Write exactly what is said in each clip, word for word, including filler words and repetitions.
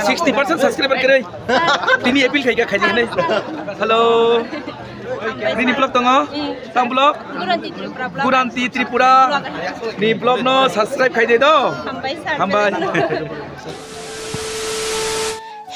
Sixty percent subscriber kwrwi. Tini appeal khaika khaidi hinwi. Hello. Nini vlog tongo? Tang vlog? Guranti Tripura vlog. Guranti Tripura ni vlog no subscribe khaidi do. Hambai sir. Hambai.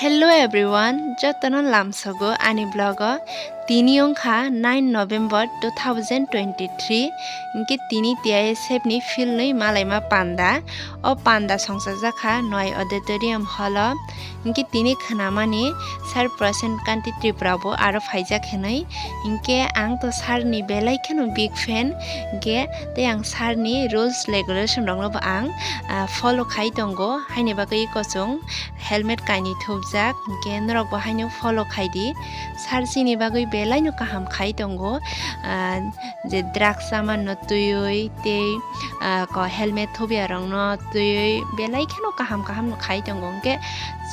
Hello everyone, jotono lamsogo ani vlog o. Tini wngkha nine November two thousand twenty-three, hinkhe tini T I S F ni field ni malaima panda. O panda songchajakha Noi Auditorium Hall o. Hinkhe tini khnamani Sir Prasen Kanti Tripura bo aro phaijak hinwi. Hinkhe ang to sir ni belai kheno big fan. Hinkhe tei ang sir ni rules regulation rokno bo ang, ah, follow khai tongo. Haini bagwi kochwng helmet kainwi thupjak, hinkhe norok bo haino follow khai di. Sir chini bagwi belai no kaham khai tongo, ah, je drugs saman no twiwi tei, ah, ko helmet thupya rok no twiwi belai kheno kaham kaham no khai tongo. Hinkhe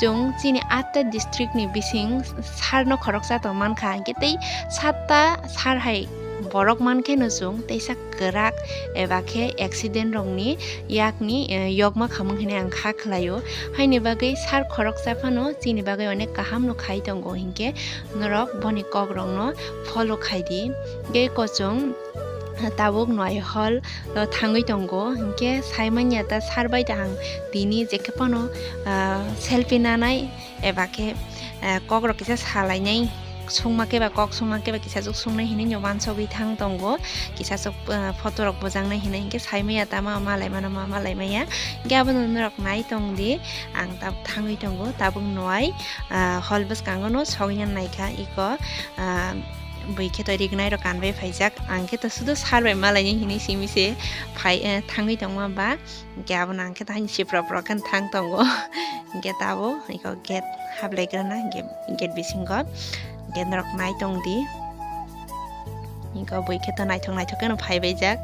chwng chini atta district ni bising sir no khoroksa tong mankha, hinkhe tei satta sir hai borok mankhe no chwng teisa kwrak eba khe accident rokni yakni, eh, yokma khamung hinwi ang kha khlaio. Haini bagwi sir khoroksa phano chini bagwi onek kaham no khai tongo, hinkhe norok boni kok rokno follow khai di. Tei kochwng tabuk Noi Hall o thangwi tongo, hinkhe sai manya ta sir bai ta ang tini jekhe phano, ah, selfie nanai eba khe, eh, kok rok kisa salainai, sungma khe ba kok sungma khe ba kisa juk sungnai hinwi no wansogwi thang tongo, kisa juk, eh, photo rok bujaknai hinwi hinkhe sai maya tama malai mano ma malai maya. Hinkhe abono norok nai tong di, ang ta thangwi tongo tabuk Noi, ah, hall bwskango no sogwi naikha iko, ah, bui khe to rignai rok kanbai phaijak, ang khe to sudu sir bai malainai hinwi simi se phai, eh, thangwi tongma ba. Hinkhe abono ang khe tahini sipra pura khe thang tongo. Hinkhe tabuk iko gate hablaigrana, hinkhe gate bisingo hinkhe norok nai tong di. Iko bui khe to naithok naithok kheno phaibaijak.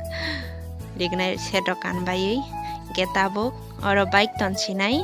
Rignai set rok kanbaiwi. Hinkhe tabuk oro bike tonsinai.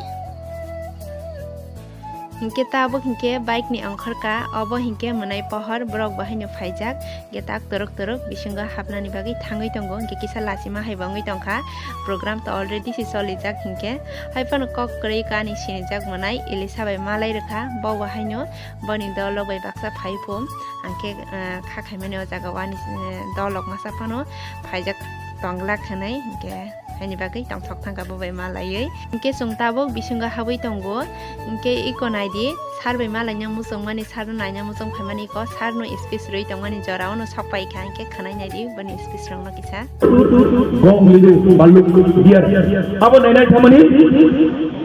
Hinkhe tabuk hinkhe bike ni ongkhorka, obo hinkhe mwnai pohor borok bo haino phaijak, hinkhe tak torok torok bisingo hapnani bagwi thangwi tongo, hinkhe kisa lachima hai bo wngwi tongkha, program to already se cholijak hinkhe. Haiphano kok kwrwi kani sinijak mwnai Elisa bai malai rwkha, bo bo haino boni dolok bai baksa phai phu, hinkhe, ah, kha khaimani o jaga o ani, eh, dolok masa phano phaijak tonglak hinwi hinkhe. Haini bagwi tongthok thangkha bo bai malaiwi. Hinkhe chwng tabuk bisingo habwi tongo. Hinkhe iko naidi, sir bai malaina muchungmani, sir no naina muchung phaimani iko, sir no speech rwi tongmani jora ono sok pai kha, hinkhe khwnai naidi boni speech rokno kisa. Gong lidu baluk biar. Abo nainai thamani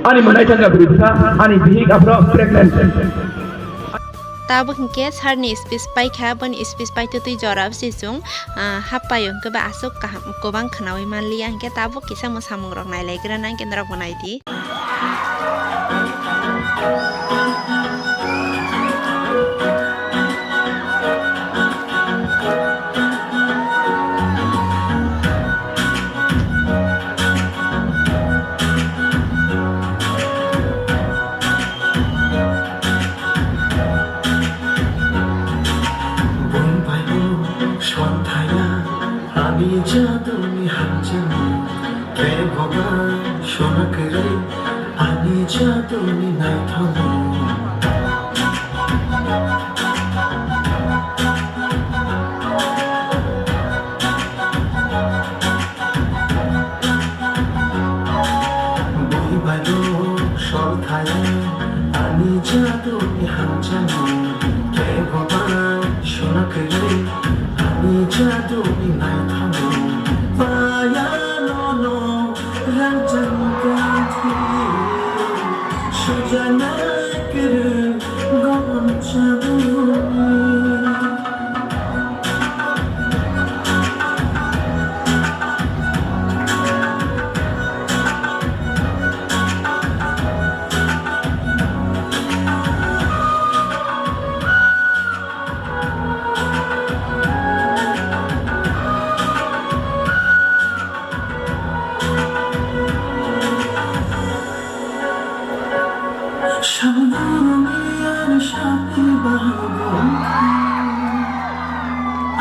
ani mwnai thangkha bwrwi bwsa, ani bihik aphro pregnant. Tabuk hinkhe sir ni speech paikha, boni speech paitutwi jora se chwng, ah, happaio hinkhe ba aswk kaham kwbang khwnaui manliya, hinkhe tabuk kisa mwsamung rok nailaigrana hinkhe norok bo naidi. Bui bai bo songthaya ani jaduni hamjani, keboba sona kwrwi ani jaduni naithomo. Bui bai bo songthaya ani jaduni hamjani, keboba sona kwrwi ani jaduni naithomo. Maya nono rangjani kathi, sujana kwrwi gonchaduni.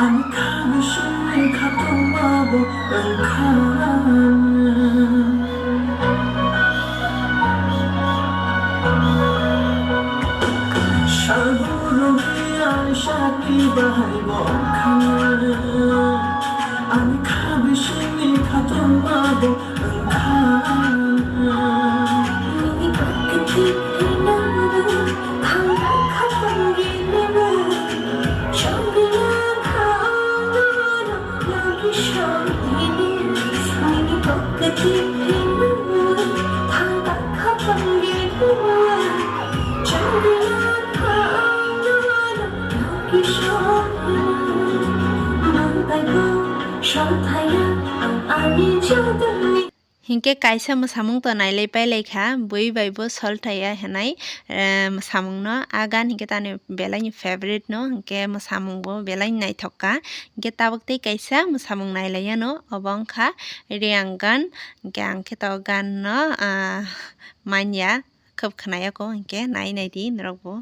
Ani kha bisingni khatungma bo wngkha. Hinkhe kaisa mwsamung to nailai pailai kha, bui bai bo Solthaya hinai, eh, mwsamung no. A gan hinkhe tani belai ni favorite no, hinkhe mwsamung bo belai ni naithok kha. Hinkhe tabuk tei kaisa mwsamung nailai yano, obo wngkha Reang gan. Hinkhe ang khe to gan no, ah, manya. Khub khwnaya kho, hinkhe nai nai di norok bo.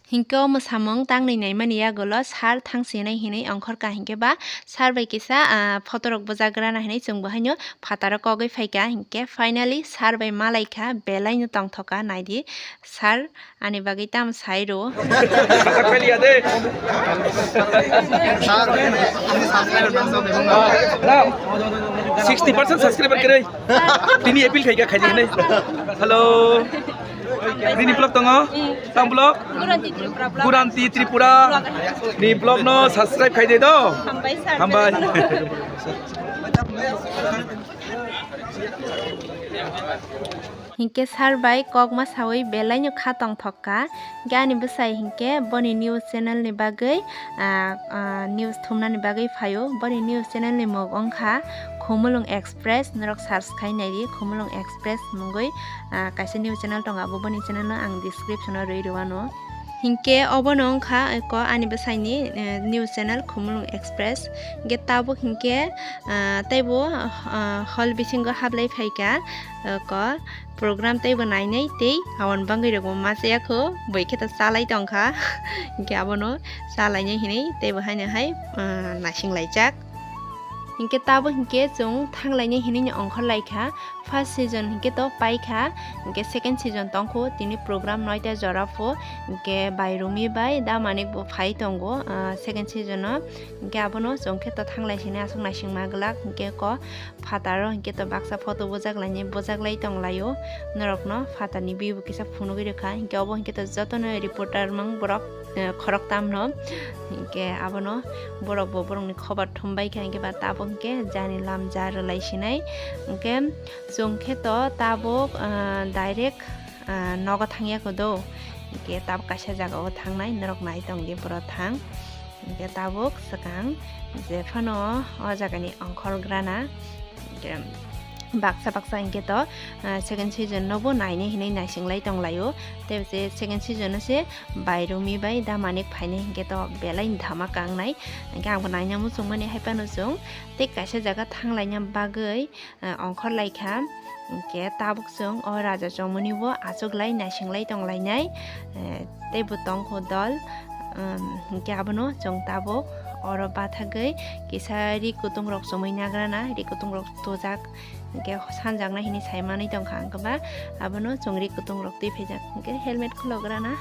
Hinkhe o mwsamung tangnwi naimani yagulo sir thangsinai hinwi ongkhorkha, hinkhe ba sir bai kisa, ah, photo rok bujagrana hinwi chwng bo haino phataro kogwi phaikha, hinkhe finally sir bai malaikha, belaino tongthokha, naidi sir ani bagwi tamo sai rwo. Sixty percent subscriber kwrwi. Tini appeal khaikha, khaidi hinwi. Hello. Nini vlog tongo? Tang vlog? Guranti Tripura vlog. Guranti Tripura ni vlog no subscribe khai de do. Hambai sir. Hambai. Hinkhe sir bai kokma sawi belaino kha tongthok kha. Hinkhe ani bwsai hinkhe boni news channel ni bagwi, ah, ah, news thumnani bagwi phaio. Boni news channel ni mung wngkha Khumulwng Express. Norok search khai naidi Khumulwng Express mungwi. Ah, kaisa news channel tongo, abo boni channel no ang description o rwi rwano. Hinkhe obono wngkha eko ani bwsaini, eh, news channel Khumulwng Express. Hinkhe tabuk hinkhe, ah, teibo, ah, hall bisingo hablai phaikha, eko program teibo nainai tei aboni bangwi rokbo ma chaya kho, bui khe ta chalai tongkha. Hinkhe abono chalainai hinwi teibo haino hai, ah, naising laijak. Hinkhe tabuk hinkhe chwng thanglaini hinwi ongkhor laikha. First season hinkhe to paikha, hinkhe second season tongkho, tini program noita jora pho, hinkhe bai Rumi bai da Manik bo phai tongo, ah, second season o. Hinkhe abono chwng khe to thanglai sini aswk naisingma glak, hinkhe ko phataro hinkhe to baksa photo bujak laini bujak lai tonglaio. Norokno phatarni view bo kisa phunugwi rwkha, hinkhe obo hinkhe to jotono reporter mang borok, eh, khoroktamno. Hinkhe abono borok bo borokni khobar thumbai kha, hinkhe ba tabuk hinkhe jani lam ja rwlai sinai. Hinkhe chwng khe to tabuk, ah, direct, ah, nogo thangya kho do. Hinkhe tabuk kaisa jaga o thangnai, norok nai tong di, boro thang. Hinkhe tabuk swkang je phano o jagani ongkhor grana. Hinkhe baksa baksa hinkhe to, ah, second season no bo nainai hinwi naising lai tong laio. Tei se second season no se bai Rumi bai da Manik phainai hinkhe to belai ni dhamaka wngnai. Hinkhe ang bo naina muchung mani hai phano chwng tei kaisa jaga thang laina bagwi, ah, ongkhor lai kha. Hinkhe tabuk chwng o Raja Chomoni bo achuk lai naising lai tong lainai. Eh, tei bo tong kho dol. Um, hinkhe abono chwng tabuk oro bathagwi kisa ri kutung rok chumui nagrana, ri kutung rok tujak, hinkhe sanjakna hinwi sai manwi tongkha. Ang khe abono chwng ri kutung rok twi phaijak, hinkhe helmet khulograna,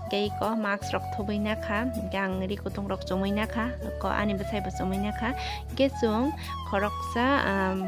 hinkhe iko mask rok thubui nakha, hinkhe ang ri kutung rok chumui nakha, ko ani bwsai bo chumui nakha, hinkhe chwng khoroksa, um,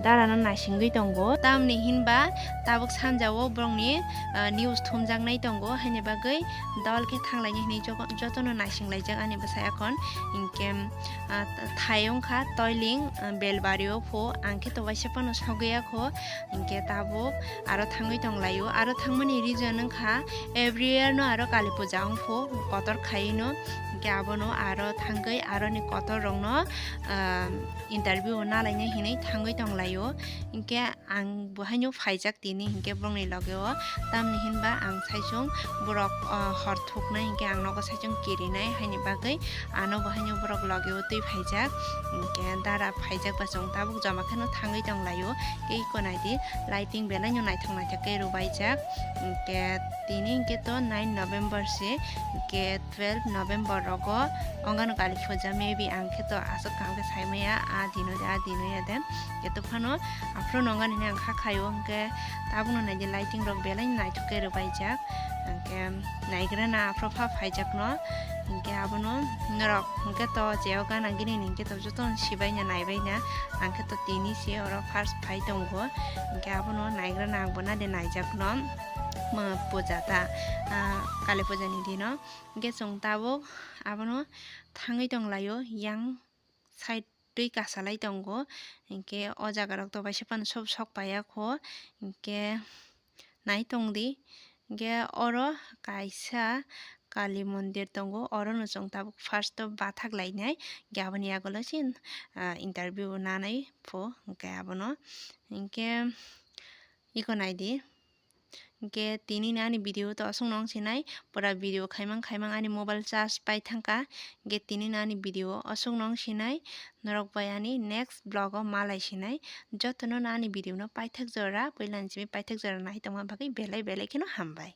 darano naisingwi tongo. Tamni hinba tabuk sanjao borokni, uh, news thumjaknai tongo, haini bagwi dol khe thanglaini hinwi jogo-, jotono naising laijak ani bwsai akhon. Hinkhe, ah, thai wngkha Toiling, ah, Belbario pho, ang khe to waisa phano sogwi ya kho. Hinkhe tabuk aro thangwi tong laio. Aro thangmani reason wngkha every year no aro Kali Puja wng pho, kotor khai no. Hinkhe abono aro thangwi aroni kotor rokno, ah, interview na laina hinwi thangwi tong laio. Hinkhe ang bo haino phaijak tini hinkhe borokni loge o, tamni hinba ang saichung borok, ah, hor thuknai hinkhe ang nogo saichung kirinai, haini bagwi ano bo haino borok loge o twi phaijak. Hinkhe dara phaijak ba chwng tabuk joma kheno thangwi tong laio. Tei iko nai di, lighting belai no naithok naithok khe rwbaijak. Hinkhe tini hinkhe to nine November se, hinkhe twelve November rogo ongano Kali Puja, maybe ang khe to aswk kaham khe sai maya, a dino de, a dino ya de. Khe to phano aphuru nonga nini ang kha khaio, hinkhe tabukno nai di, lighting rok belai naithok khe rwbaijak, hinkhe naigrana aphuru pha phaijakno, hinkhe abono norok hinkhe to jeo gana gini ni hinkhe to jotono sibaina naibaina, ang khe to tini se oro first phai tongo, hinkhe abono naigrana ang bo nade naijakno, ma puja ta, ah, Kali puja ni dino, hinkhe chwng tabuk abono thangwi tong laio yang side twi kasalai tongo, hinkhe o jaga rok to waisa phano sob sok paiya kho, hinkhe nai tong di, hinkhe oro kaisa Kali mondir tongo, oro no chwng tabuk first o bathak lainai, hinkhe aboni yagulo se, ah, interview nanai pho, hinkhe abono, hinkhe iko nai di. Hinkhe tini ni ani video to aswk no wng sinai, pura video khaimang khaimang ani mobile charge pai thangkha. Hinkhe tini ni ani video aswk no wng sinai, norok bai ani next vlog o malai sinai. Jotono no ani video no paithak jora, puila ni simi paithak jora nai tongma bagwi belai belai kheno hambai.